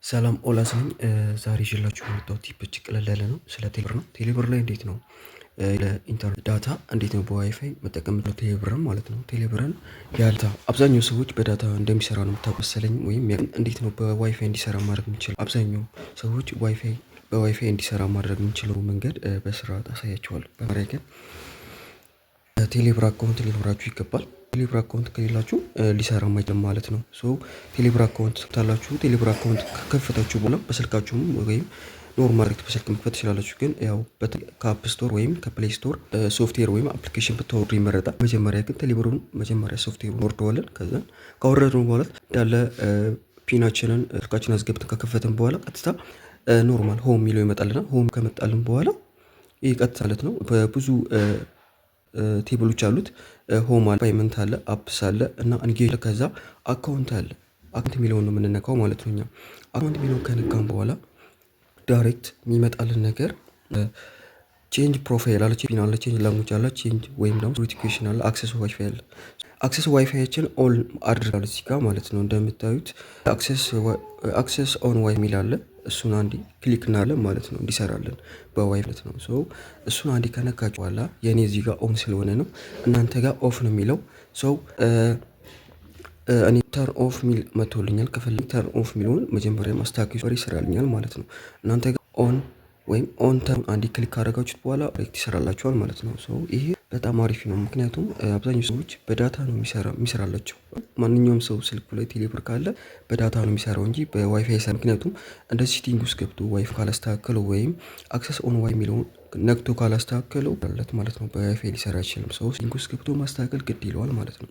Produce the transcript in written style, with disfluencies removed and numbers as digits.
ሰላም፣ ኦላስ ነኝ። ዛሬ ይዤላችሁ የመጣሁት tip እጅግ ቀለል ያለ ነው። ስለ ቴሌብር ነው። ቴሌብር ላይ እንዴት ነው ለኢንተርኔት data እንዴት ነው በዋይፋይ መጠቀም ነው ቴሌብርን ማለት ነው። ቴሌብርን ያልታ አብዛኛው ሰዎች በ data እንደሚሰራ ነው የምታውቁት መሰለኝ። ወይም እንዴት ነው በዋይፋይ እንዲሰራ ማድረግ የምንችለው? አብዛኛው ሰዎች ዋይፋይ በዋይፋይ እንዲሰራ ማድረግ የምንችለው መንገድ በስርዓት አሳያችኋለሁ። በመጀመሪያ ግን ቴሌብር account ሊኖራችሁ ይገባል። ቴሌብር account ከሌላችሁ ሊሰራ አይችልም ማለት ነው። So ቴሌብር account ታላችሁ ቴሌብር account ከከፈታችሁ በኋላ በስልካችሁም ወይም normal በስልክ መክፈት ትችላላችሁ። ግን ያው ከ App Store ወይም ከ Play Store ሶፍትዌር ወይም application ብታወርዱ ይመረጣል። መጀመሪያ ግን ቴሌብሩን መጀመሪያ ሶፍትዌሩን ወርደዋለን። ከዛን ካወረድነው በኋላ እንዳለ PIN ኣችንን ስልካችን አስገብተን ከከፈትን በኋላ ቀጥታ normal home የሚለው ይመጣልናል። Home ከመጣልን በኋላ ይህ ቀጥታ ማለት ነው በብዙ table ኦች አሉት። Home አለ፣ payment አለ፣ apps አለ እና engage፣ ከዛ account አለ። Account የሚለውን ነው የምንነካው ማለት ነው። እኛ account የሚለውን ከነካን በኋላ direct የሚመጣልን ነገር change profile አለ፣ PIN አለ፣ change language አለ፣ change ወይም ደግሞ security question አለ፣ access WiFi አለ። Access WiFi ያችን on አድርጋል እዚህ ጋር ማለት ነው። እንደምታዩት access on WiFi የሚል አለ። እሱን አንዴ click እናለን ማለት ነው፣ እንዲሰራልን በዋይ ማለት ነው። So እሱን አንዴ ከነካችሁ በኋላ የኔ እዚህ ጋር on ስለሆነ ነው፣ እናንተ ጋር off ነው የሚለው። So እኔ turn off ሚል መቶልኛል። ከፈለግ turn off የሚለውን መጀመሪያ ማስተካከል ይሰራልኛል ማለት ነው። እናንተ ጋር on ወይም on turn አንዴ click ካደረጋችሁት በኋላ direct ይሰራላችኋል ማለት ነው። So ይሄ በጣም አሪፍ ነው። ምክንያቱም አብዛኛው ሰዎች በ data ነው የሚሰራላቸው። ማንኛውም ሰው ስልኩ ላይ ቴሌብር ካለ በ data ነው የሚሰራው እንጂ በዋይፋይ አይሰራም። ምክንያቱም እንደዚህ setting ውስጥ ገብቶ ዋይፋይ ካላስተካከለው ወይም access on WiFi የሚለውን ነክቶ ካላስተካከለው ማለት ነው በዋይፋይ ሊሰራ አይችልም። So setting ውስጥ ገብቶ ማስተካከል ግድ ይለዋል ማለት ነው።